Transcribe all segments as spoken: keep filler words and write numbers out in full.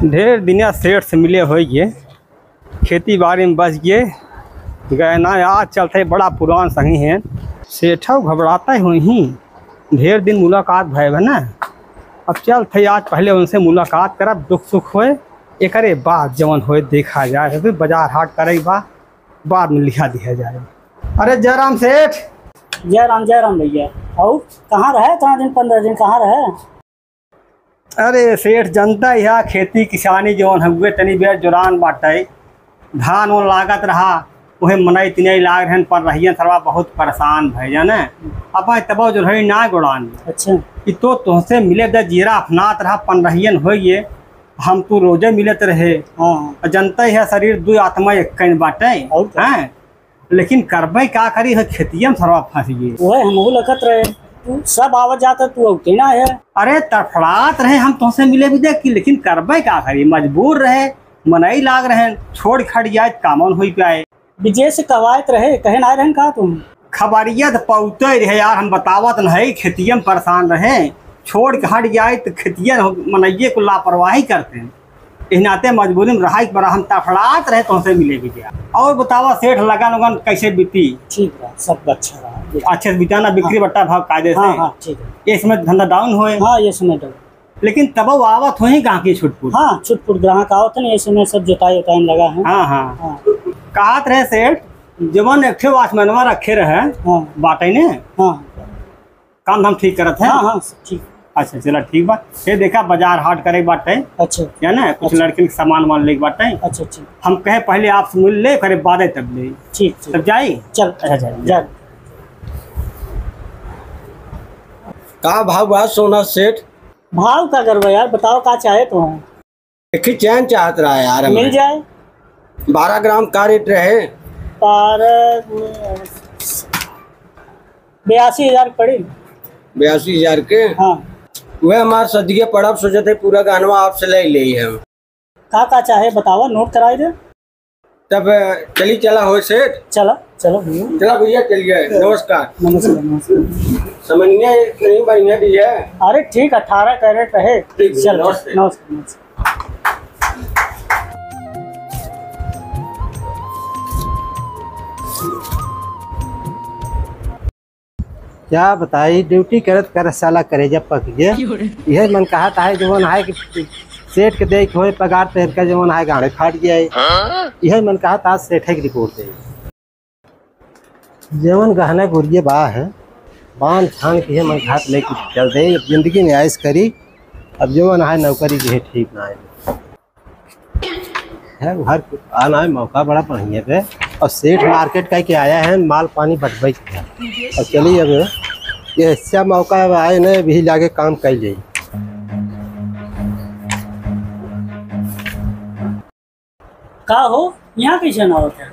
ढेर दिना सेठ से मिले होइगे, खेती बाड़ी में बस गए, गए ना, आज चलत है, बड़ा पुरान संगी है। सेठौ घबरात होइहीं, ढेर दिन मुलाकात भय बा ना। अब चलत है, आज पहले उनसे मुलाकात करब, दुख सुख होए, एकरे बाद जवन होए देखा जाए। फिर बाजार हाट करे बा, बाद में लिहा दिहा जाए। अरे जयराम सेठ। जय राम, जय राम भैया। और कहाँ रहे, इतना दिन, पन्द्रह दिन कहाँ रहे? अरे सेठ, जनता है, खेती किसानी जौन हउए, तनी बेर जोरान बाटे, धान ओन लागत रहा, उहे मनई तिनई लाग रहन, पर रहियन सरवा बहुत परेशान भए जाने। अब तबो जोरहई ना गोड़ान। अच्छा। कि तो तोहसे मिले द जीरा अफनात रहा, पन रहियन होइए, हम तू रोजे मिलत रहे। हाँ, हाँ। जनता है, शरीर दुइ आत्मा एक कइन बाटे। और का? हैं? लेकिन करबै का करी, ह खेतिया में सरवा फंस गए। ओहे हमहू लखत रहे, तू सब आवत जात, तू अउते ना है। अरे तड़फड़ात रहे हम तोहसे मिले भी देख की, लेकिन करबै का करी, मजबूर रहे, मनई लाग रहे, छोड़ खड़ जाए त कामन होई पाए। विजय से कहवायत रहे, कहे ना रहन का तुम? खबरिया त पौते रहे यार, हम बतावत नहीं, खेतिया में परेशान रहे, छोड़ के हट जाए त खेतिया हो-, मनइये को लापरवाही करते हैं। इस नाते मजबूरी में रहा, एक बार हम तड़फड़ात रहे तोहसे मिले भी गया। और बतावा सेठ, लगन उगन कैसे बीती? ठीक बा, सब अच्छा रहा। अच्छे से बीता ना, बिक्री हाँ। बट्टा भाव कायदे से? हाँ, हाँ, ठीक है। ये समय धंधा down होए? हाँ, ये समय down। लेकिन तब वो आवत होही गाँव की छुटपुट? हाँ, छुटपुट ग्राहक आवत है ना, ये समय सब जोताई उताई में लगा है। हाँ, हाँ। हाँ। कहत रहे सेठ, जवन एक ठे watchmanवा रखे रहे, हाँ। बाटे ने? हाँ। काम धाम ठीक करत है? हाँ, हाँ, ठीक। अच्छा, चला ठीक बा। ये देखा, बाजार हाट करे के बाटे। अच्छा। है ना, कुछ अच्छा। लड़किन के सामान वामान लेके बाटे। अच्छा, ठीक। हम कहे पहले आपसे मिल ले, करे बादे तब ले। ठीक, ठीक। तब जाई? चल। अच्छा, चल। जा। का भाव बा सोना सेठ? भाव का करबा यार, बताओ का चाहे तो है। एक ही चैन चाहत रहा यार, मिल हमें। जाए। बारह ग्राम का रेट रहे? बारह, बयासी हजार पड़ी। बयासी हजार के? हाँ। वह हमार सदिये पड़ब, सोचत है पूरा गहनवा आपसे ले ले हम। का का चाहे बतावा, नोट कराई दे। तब चली चला हो सेठ। चला, चला भैया। चला भैया, चलिए। नमस्कार। नमस्कार, नमस्कार। समझिए, नहीं बढ़िया भैया। अरे ठीक, अठारह कैरेट रहे। ठीक भैया, चल, नमस्ते। नमस्कार, नमस्कार। क्या बताई, ड्यूटी करत करत साला करेजा पक गया। क्यों रे? यह मन कहा था है जवन है कि सेठ के देख होए पगार, तेर का जवन है गाड़े फाट गया है। हाँ? यह मन कहा था सेठ है की रिपोर्ट दे। जवन गहना गुरिये बा है, बांध छान के मन घात लेके चल दे, अब जिंदगी में ऐश करी। अब जवन है नौकरी के ठीक ना है। है, घर आना है, मौका बड़ा बढ़िया बे। और सेठ मार्केट कह के आया है, माल पानी बटवाई के है। और चलिए अब ये अच्छा मौका अब आए न, अभी लागे काम कइल जाई। का हो, यहाँ कैसे ना होता है?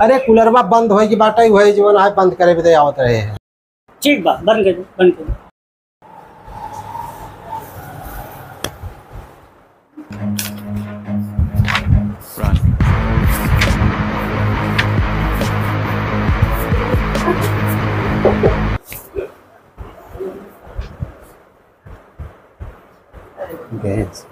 अरे कुलरवा बंद होए की बाटे, वही जवन है बंद करे बदे आवत रहे हैं। ठीक बा, बंद कर दो, बंद कर दो। गैस।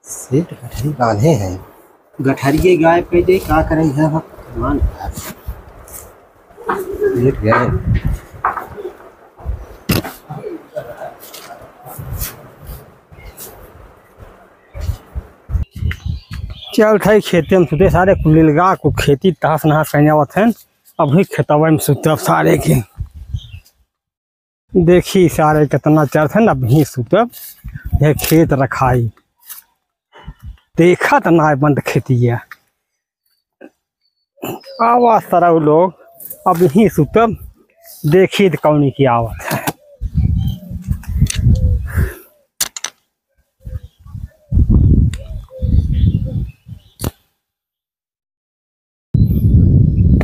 सेठ गठरी बांधे हैं, गठरिये गायब कर दे, का करे है भगवान। सेठ गए। चल थे खेते में सुते, सारे कुलिलगा को खेती तहस नहस कइने आवत हैं। अभी खेतवा में सुतब सारे के। देखी सारे कितना चरथन, अबहीं सुतब, यह खेत रखाई। देखत नाय बंद खेतिया। आवा सरऊ लोग, अबहीं सुतब, देखी त कौनी की आवत है।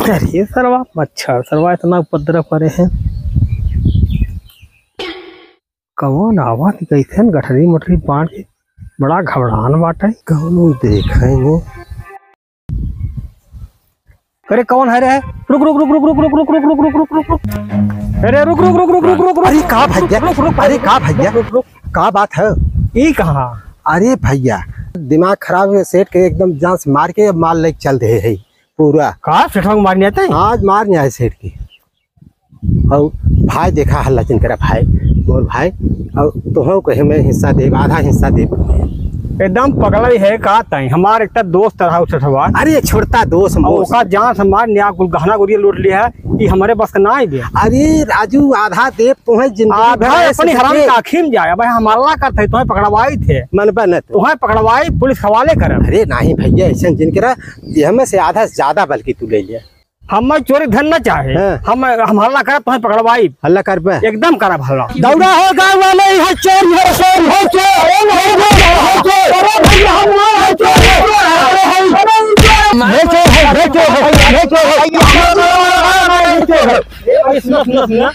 अरे सरवा, मच्छर सरवा इतना उपद्रव करे हैं। कौन आवा कि कैसे गठरी मोटरी बांध के बड़ा घबरान बाटे। कौनो देखे वो। अरे कौन है रे? रुक, रुक, रुक। अरे रुक, रुक, रुक। अरे का भैया? रुक, रुक, अरे का भैया? रुक, रुक। का बात है? ई कहाँ? अरे भैया, दिमाग खराब है सेठ के, एकदम जान से मार के अब माल लेके चल दे है पूरा। का सेठवा के मारने आते हैं? आज मारने आए सेठ के। और भाई देखा हल्ला जिन करा भाई, बोल भाई, और तोहू कहे मैं हिस्सा देब, आधा हिस्सा देब। एकदम पगला ही है का ताई? हमार एक दोस्त रहा उ सेठवा। अरे छोड़ता दोस्त और मोस्त। ओका जान से मार न्या कुल गहना गुरिया लूट लिया है, ई हमरे बस का नाहीं बे। अरे राजू, आधा देब तोहे जिंदगी आधा भर ऐसे अपनी हराम के। आँखी में जाए, भाई हम हल्ला करते हैं, तोहे पकड़वाई थे। मनबा न तो। तोहे पकड़वाई, पुलिस हवाले करब। अरे नाहीं भैया, ऐसे जिन करा, ये हमें से आधा से ज्यादा बल्कि तू ले लिया। हम चोरी धन न चाहे। हाँ। हम, हम हल्ला करब, तोहे पकड़वाई। हल्ला करबे? एकदम करब हल्ला। दौड़ा हो गाँव वाले, यह चोर है, चोर है, चोर है, चोर है, चोर है। अरे भैया, हम ना है, चोर है, चोर है। हे चोर है, हे चोर है, हे चोर है। ए, सुना, सुना, सुना।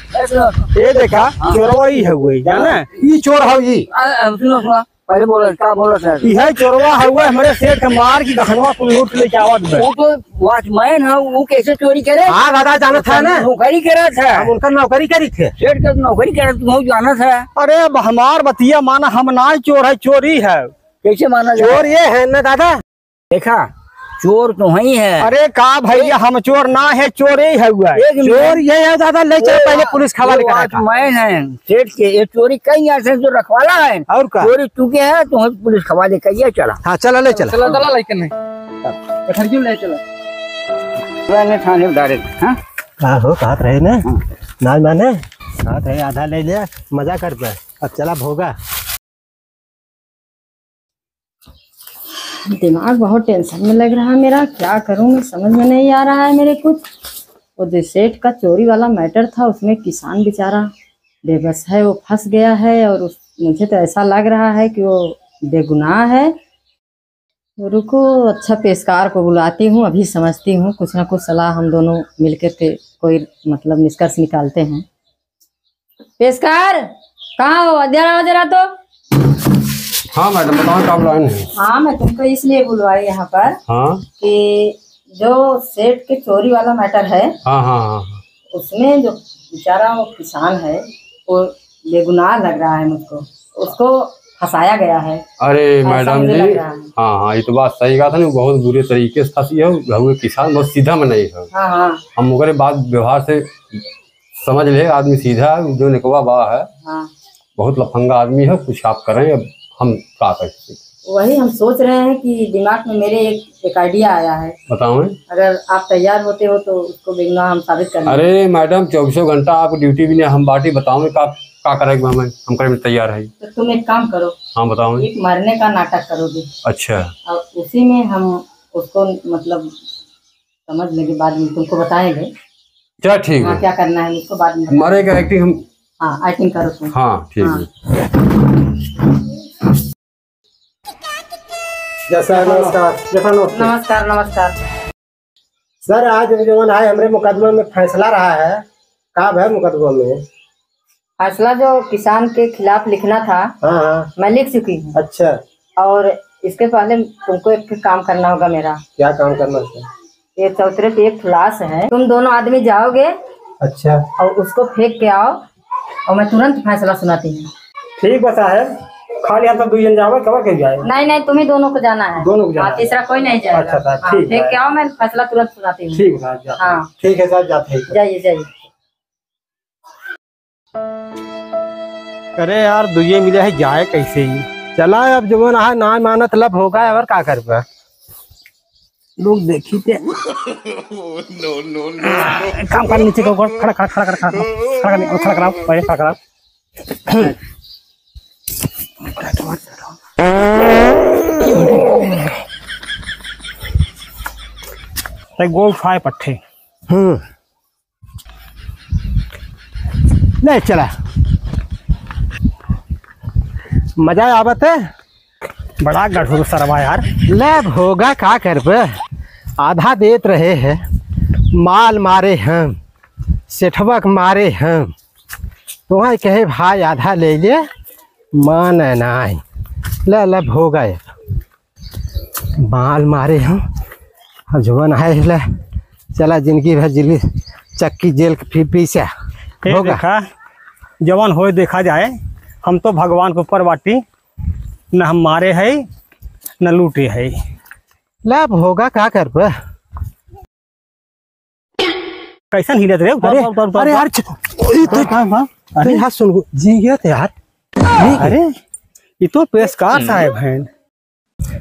ये देखा, चोरवा ही है कोई, जाने? ई चोर है, ई। आ, आ, सुनो, सुनो। पहले बोलो, का बोलो सर? इहे चोरवा हउवे, हमरे सेठ के मार की गहनवा कुल लूट लेके आवत बे। वो तो वॉचमैन है, वो कैसे चोरी करे? हाँ दादा, जानत है ना। नौकरी करत है। हम उनका नौकरी करी थे। सेठ के नौकरी करत, तुम जानत है। अरे अब हमार बतिया माना, हम ना चोर है, चोरी है। कैसे माना जाए? चोर ये है ना दादा। देखा, चोर तो वही है। अरे का भैया, हम चोर ना है, चोर ही है हुआ है। एक मिनट। चोर ये है दादा, ले चल वो पहले पुलिस हवाले वो करा का। वॉचमैन है सेठ के, ये चोरी कहीं ऐसे जो रखवाला है। और का? चोरी चुके हैं तो हम पुलिस हवाले करिए, चला। हाँ, चला, ले चला। चला, चला, लेके नहीं। कठरियो ले चला। चला, ने थाने डायरेक्ट, हाँ? का हो, कहत रहे ना? हाँ। ना माने? कहत रहे आधा ले ले, मजा कर पे। अब चला भोगा। दिमाग बहुत टेंशन में लग रहा है मेरा, क्या करूं मैं समझ में नहीं आ रहा है मेरे कुछ। वो जो सेठ का चोरी वाला मैटर था, उसमें किसान बेचारा बेबस है, वो फंस गया है और उस, मुझे तो ऐसा लग रहा है कि वो बेगुनाह है। रुको, अच्छा पेशकार को बुलाती हूँ, अभी समझती हूँ, कुछ ना कुछ सलाह हम दोनों मिलकर के कोई मतलब निष्कर्ष निकालते हैं। पेशकार, कहाँ हो? जरा आओ, जरा तो। हाँ मैडम, बताओ क्या बुलाए हैं? हाँ, मैं तुमको इसलिए बुलवाई यहाँ पर हाँ। कि जो सेठ के चोरी वाला मैटर है, हाँ, हाँ, हाँ, हाँ। उसमें जो बेचारा वो किसान है, वो बेगुनाह लग रहा है मुझको, उसको फंसाया गया है। अरे ऐसा मैडम मुझे जी, लग रहा है। हाँ, हाँ, ये तो बात सही कहा था ना, बहुत बुरे तरीके से फंसी है, हुए किसान बहुत सीधा मनई है। हाँ, हाँ। हम ओकरे बात व्यवहार से समझ ले, आदमी सीधा है, जो निकवा बा है, हाँ। बहुत लफंगा आदमी है, कुछ आप करें, अब हम का कर सकते हैं? वही हम सोच रहे हैं कि दिमाग में मेरे एक, एक आइडिया आया है। बताओ। अगर आप तैयार होते हो तो उसको बेगुनाह हम साबित कर लेंगे। अरे मैडम, चौबीसों घंटा आपको ड्यूटी भी नहीं, हम बाटी बताओ का, का करें, हम, हम करे में तैयार है। तो तुम एक काम करो। हाँ, बताओ। एक मरने का नाटक करोगे। अच्छा। और उसी में हम उसको मतलब समझ लेंगे, बाद में तुमको बताएंगे। चला ठीक हाँ, है। क्या करना है उसको बाद में बताएंगे। मरे का एक्टिंग हम हाँ, एक्टिंग करो तुम। हाँ, ठीक हाँ। है। जय सर, नमस्कार। जय सर, नमस्कार। नमस्कार, नमस्कार। सर, आज जवन है हमरे मुकदमा में फैसला रहा है, का भय मुकदमा में? फैसला जो किसान के खिलाफ लिखना था, हाँ, हाँ। मैं लिख चुकी हूँ। अच्छा। और इसके पहले तुमको एक काम करना होगा मेरा। क्या काम करना है सर? ये चौतरे पे एक ठो लाश है, तुम दोनों आदमी जाओगे अच्छा। और उसको फेंक के आओ और मैं तुरंत फैसला सुनाती हूँ। ठीक बा साहब, खाली हम सब दुई जन जावे, कवर के जाए? नहीं, नहीं, तुम्ही दोनों को जाना है। दोनों को जाना हाँ, है। तीसरा कोई नहीं जाएगा। अच्छा, अच्छा, हाँ, ठीक फेंक है। के आओ, मैं फैसला तुरंत सुनाती हूँ। ठीक है, जा। हाँ। ठीक है सर, जाते हैं। जाइए, जाइए। अरे यार, दुइये मिले है, जाए कैसे ही? चला, अब जवन है, ना मानत लब होगा, और का करबा? लोग देखी ते। No, no, no, no। काम कर, नीचे को खड़ा, खड़ा, खड़ा, खड़ा, खड़ा, खड़ा, खड़ा, खड़ा, खड़ा, पहले खड़ा, खड़ा। एक गोल फाय पट्ठे। हम्म। ले चला। मजा आवत है। बड़ा गढ़ुर सरवा यार। ले भोगा का करबे? आधा देत रहे हैं। माल मारे हम। सेठवा के मारे हम। तोहई कहे भाई आधा ले ले। माने नाहीं। ले ले भोगा यार। माल मारे हम, अब जवन है ले, चला, जिंदगी भर जेल, चक्की जेल के फी-, पीसा। ए, होगा। देखा, जवन होए देखा जाए, हम तो भगवान के ऊपर बाटी, न हम मारे है, न लूटे है। ला, अब होगा, का करबे? कैसन हिलत रे? उतार, अरे, उतार, उतार, उतार, अरे उतार। यार, छ-, ई तो, हाँ, हाँ। अरे, अरे, हाथ सुन, जी गया था यार। अरे, ये तो पेशकार साहब हैं।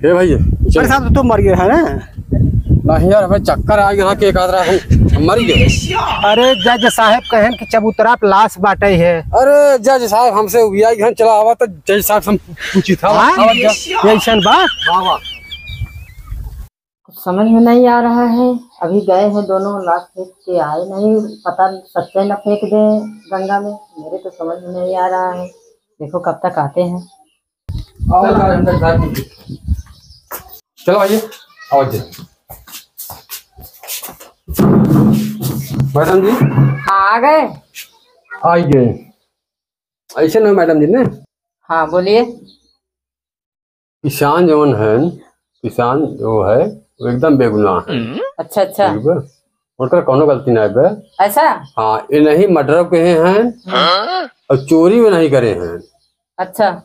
ए भाई, अरे साहब, तो मर गए हैं ना? नहीं यार, हमें चक्कर आ गया कि एक आध रात हम, हम मर गए। अरे जज साहब कहन कि चबूतरा पे लाश बाटे है। अरे जज साहब, हमसे उबिया गए, चला आवा तो जज साहब से हम पूछी था। हाँ? आवा जा। ये ऐसन बा? वाह, वाह। कुछ समझ में नहीं आ रहा है। अभी गए हैं दोनों, लाश फेंक के आए नहीं, पता सच्चे न फेंक दें गंगा में। मेरे तो समझ में नहीं आ रहा है, देखो कब तक आते हैं। आओ, अंदर, अंदर, अंदर। चलो आइए, आओ जी। मैडम जी। हाँ, आ गए। आइए। ऐसे ना मैडम जी ने। हाँ, बोलिए। किसान जवन है, किसान जो है, वो एकदम बेगुनाह है। अच्छा, अच्छा। ठीक बा? उनकर कौनो गलती ना बे। ऐसा? हाँ, ये नहीं मर्डर के हैं। हाँ? और चोरी में नहीं करे हैं। अच्छा।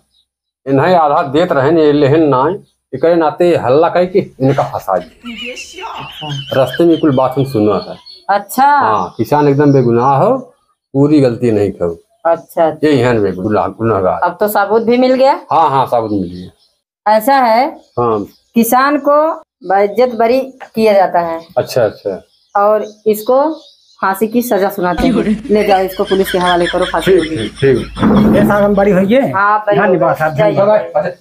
इन्हें आधा देत रहे, ये लेहन ना, एकरे नाते हल्ला कहे कि इनका फंसा दिए। अच्छा। रास्ते में कुल बात हम सुना है। अच्छा। हाँ, किसान एकदम बेगुनाह हो, पूरी गलती नहीं करो। अच्छा, अच्छा। ये हैं बेगुनाह, गुनाहगार। अब तो सबूत भी मिल गया? हाँ, हाँ, सबूत मिल गया। ऐसा है, हाँ। किसान को बेइज्जत बरी किया जाता है। अच्छा, अच्छा। और इसको फांसी की सजा सुनाते हैं। ले जाओ इसको पुलिस के हवाले करो, फांसी ठीक, होगी। ठीक, ठीक। ये साहब हम बरी होइए। हाँ, बरी धन्यवाद होगी। साहब, जाइए। धन्यवाद।